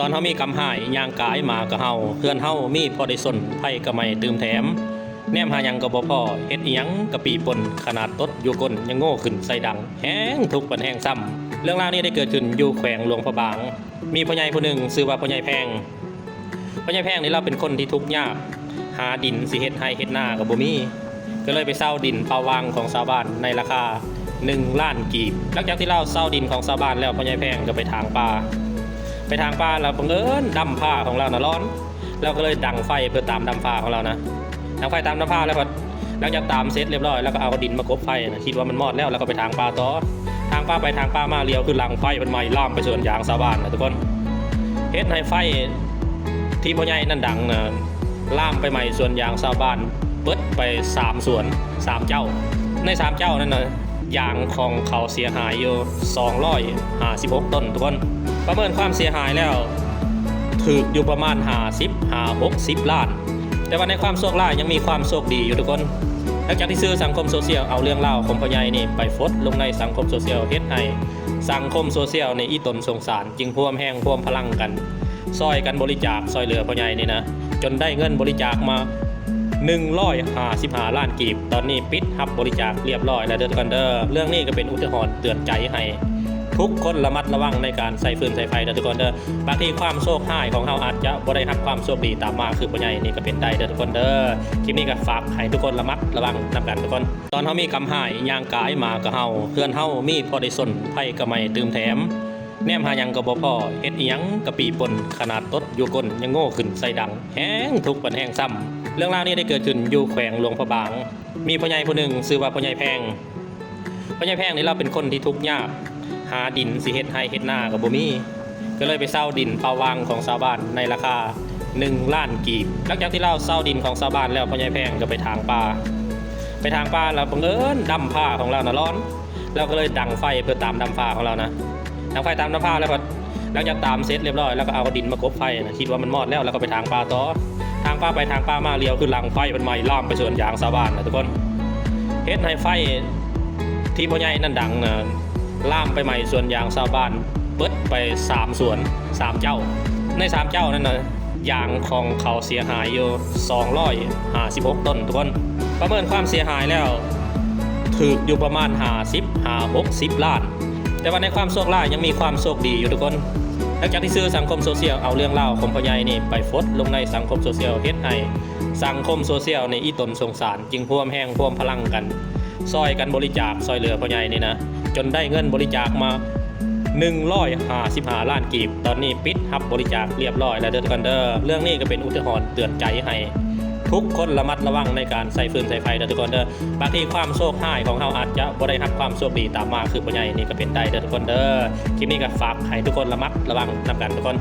ຕອນເຮົາມີກຳຮ້າຍ ຍ່າງກາຍໝາກໍເຫົ່າ, ເຮືອນເຮົາມີພໍໄດ້ຊົນ ໄຟກໍໄໝ້ຕື່ມແຖມ. ແນມຫາຫຍັງກໍບໍ່ພໍ, ເຮັດອີ່ຫຍັງກໍປີ້ປົນ, ຂະໜາດຕົດຢູ່ກົ້ນຍັງໂງ່ຂຶ້ນໃສ່ດັງ, ແຮງທຸກປານແຮງຊ້ຳ. ເລື່ອງລາວນີ້ໄດ້ເກີດຂຶ້ນຢູ່ແຂວງຫຼວງພະບາງ. ມີພໍ່ໃຫຍ່ຜູ້ໜຶ່ງຊື່ວ່າພໍ່ໃຫຍ່ແພງ. ພໍ່ໃຫຍ່ແພງນີ້ລາວເປັນຄົນທີ່ທຸກຍາກ, ຫາດິນຊິເຮັດໄຮ່ເຮັດນາກໍບໍ່ມີ, ກໍເລີຍໄປເຊົ່າດິນປ່າຫວ່າງຂອງຊາວບ້ານໃນລາຄາໜຶ່ງລ້ານກີບ. ຫຼັງຈາກທີ່ລາວເຊົ່າດິນຂອງຊາວບ້ານແລ້ວ, ພໍ່ໃຫຍ່ແພງກໍໄປຖາງປ່າ. ໄປຖາງປ່າແລ້ວ ບັງເອີນດຳຟ້າຂອງລາວນະຮ້ອນ, ລາວກໍເລີຍດັງໄຟເພື່ອຕາມດຳຟ້າຂອງລາວນະ. ດັງໄຟຕາມດຳຟ້າແລ້ວ ຫຼັງຈາກຕາມເສັດລຽບຮ້ອຍ ລາວກໍເອົາດິນມາກົບໄຟນະ, ຄິດວ່າມັນມອດແລ້ວ ລາວກໍໄປຖາງປ່າຕໍ່. ຖາງປ່າໄປຖາງປ່າມາ ຫຼຽວຄືຫຼັງໄຟມັນໄໝ້ລາມໄປສວນຢາງຊາວບ້ານນະທຸກຄົນ. ເຮັດໃຫ້ໄຟທີ່ພໍ່ໃຫຍ່ນັ້ນດັງນະ ລາມໄປໄໝ້ສວນຢາງຊາວບ້ານເບິດໄປສາມສວນ ສາມເຈົ້າ. ໃນສາມເຈົ້ານັ້ນນະ ຢາງຂອງເຂົາເສຍຫາຍຢູ່ສອງຮ້ອຍຫ້າສິບຫົກຕົ້ນທຸກຄົນ. ປະເມີນຄວາມເສຍຫາຍແລ້ວ ຖືກຢູ່ປະມານຫ້າສິບຫາຫົກສິບລ້ານ. ແຕ່ວ່າໃນຄວາມໂຊກຮ້າຍຍັງມີຄວາມໂຊກດີຢູ່ທຸກຄົນ. ຫຼັງຈາກທີ່ສື່ສັງຄົມໂຊຊຽວເອົາເລື່ອງລາວຂອງພໍ່ໃຫຍ່ນີ້ໄປຟົດລົງໃນສັງຄົມໂຊຊຽວ ເຮັດໃຫ້ສັງຄົມໂຊຊຽວນີ້ອີ່ຕົນສົງສານ ຈຶ່ງຮ່ວມແຮງຮ່ວມພະລັງກັນ ຊ່ອຍກັນບໍລິຈາກຊ່ອຍເຫຼືອພໍ່ໃຫຍ່ນີ້ນະ, ຈົນໄດ້ເງິນບໍລິຈາກມາໜຶ່ງຮ້ອຍຫ້າສິບຫ້າລ້ານກີບ. ຕອນນີ້ປິດຮັບບໍລິຈາກລຽບຮ້ອຍແລ້ວເດີທຸກຄົນເດີ. ເລື່ອງນີ້ກໍເປັນອຸທາຫອນເຕືອນໃຈໃຫ້ທຸກຄົນລະມັດລະວັງໃນການໃຊ້ຟືນໃຊ້ໄຟເດີທຸກຄົນເດີ. ບາງທີຄວາມໂຊກຮ້າຍຂອງເຮົາອາດຈະບໍ່ໄດ້ຮັບຄວາມໂຊກດີຕາມມາຄືພໍ່ໃຫຍ່ນີ້ກໍເປັນໄດ້ເດີທຸກຄົນເດີ. ຄລິບນີ້ກໍຝາກໃຫ້ທຸກຄົນລະມັດລະວັງນຳກັນທຸກຄົນ. ຕອນເຮົາມີກຳຮ້າຍ ຍ່າງກາຍໝາກໍເຫົ່າ, ເຮືອນເຮົາມີພໍໄດ້ຊົນ ໄຟກໍໄໝ້ຕື່ມແຖມ. ແນມຫາຫຍັງກໍບໍ່ພໍ, ເຮັດອີ່ຫຍັງກໍປີ້ປົນ, ຂະໜາດຕົດຢູ່ກົ້ນຍັງໂງ່ຂຶ້ນໃສ່ດັງ, ແຮງທຸກປານແຮງຊ້ຳ. ເລື່ອງລາວນີ້ໄດ້ເກີດຂຶ້ນຢູ່ແຂວງຫຼວງພະບາງ. ມີພໍ່ໃຫຍ່ຜູ້ໜຶ່ງຊື່ວ່າພໍ່ໃຫຍ່ແພງ. ພໍ່ໃຫຍ່ແພງນີ້ລາວເປັນຄົນທີ່ທຸກຍາກ, ຫາດິນຊິເຮັດໄຮ່ເຮັດນາກໍບໍ່ມີ, ກໍເລີຍໄປເຊົ່າດິນປ່າຫວ່າງຂອງຊາວບ້ານໃນລາຄາໜຶ່ງລ້ານກີບ. ຫຼັງຈາກທີ່ລາວເຊົ່າດິນຂອງຊາວບ້ານແລ້ວ, ພໍ່ໃຫຍ່ແພງກໍໄປຖາງປ່າ. ໄປຖາງປ່າແລ້ວ ບັງເອີນດຳຟ້າຂອງລາວນະຮ້ອນ, ລາວກໍເລີຍດັງໄຟເພື່ອຕາມດຳຟ້າຂອງລາວນະ. ດັງໄຟຕາມດຳຟ້າແລ້ວ ຫຼັງຈາກຕາມເສັດລຽບຮ້ອຍ ລາວກໍເອົາດິນມາກົບໄຟນະ, ຄິດວ່າມັນມອດແລ້ວ ລາວກໍໄປຖາງປ່າຕໍ່. ຖາງປ່າໄປຖາງປ່າມາ ຫຼຽວຄືຫຼັງໄຟມັນໄໝ້ລາມໄປສວນຢາງຊາວບ້ານນະທຸກຄົນ. ເຮັດໃຫ້ໄຟທີ່ພໍ່ໃຫຍ່ນັ້ນດັງນະ ລາມໄປໄໝ້ສວນຢາງຊາວບ້ານເບິດໄປສາມສວນ ສາມເຈົ້າ. ໃນສາມເຈົ້ານັ້ນນະ ຢາງຂອງເຂົາເສຍຫາຍຢູ່ສອງຮ້ອຍຫ້າສິບຫົກຕົ້ນທຸກຄົນ. ປະເມີນຄວາມເສຍຫາຍແລ້ວ ຖືກຢູ່ປະມານຫ້າສິບຫາຫົກສິບລ້ານ. ແຕ່ວ່າໃນຄວາມໂຊກຮ້າຍຍັງມີຄວາມໂຊກດີຢູ່ທຸກຄົນ. ຫຼັງຈາກທີ່ສື່ສັງຄົມໂຊຊຽວເອົາເລື່ອງລາວຂອງພໍ່ໃຫຍ່ນີ້ໄປຟົດລົງໃນສັງຄົມໂຊຊຽວ ເຮັດໃຫ້ສັງຄົມໂຊຊຽວນີ້ອີ່ຕົນສົງສານ ຈຶ່ງຮ່ວມແຮງຮ່ວມພະລັງກັນ ຊ່ອຍກັນບໍລິຈາກຊ່ອຍເຫຼືອພໍ່ໃຫຍ່ນີ້ນະ, ຈົນໄດ້ເງິນບໍລິຈາກມາໜຶ່ງຮ້ອຍຫ້າສິບຫ້າລ້ານກີບ. ຕອນນີ້ປິດຮັບບໍລິຈາກລຽບຮ້ອຍແລ້ວເດີທຸກຄົນເດີ. ເລື່ອງນີ້ກໍເປັນອຸທາຫອນເຕືອນໃຈໃຫ້ທຸກຄົນລະມັດລະວັງໃນການໃຊ້ຟືນໃຊ້ໄຟເດີທຸກຄົນເດີ. ບາງທີຄວາມໂຊກຮ້າຍຂອງເຮົາອາດຈະບໍ່ໄດ້ຮັບຄວາມໂຊກດີຕາມມາຄືພໍ່ໃຫຍ່ນີ້ກໍເປັນໄດ້ເດີທຸກຄົນເດີ. ຄລິບນີ້ກໍຝາກໃຫ້ທຸກຄົນລະມັດລະວັງນຳກັນທຸກຄົນ.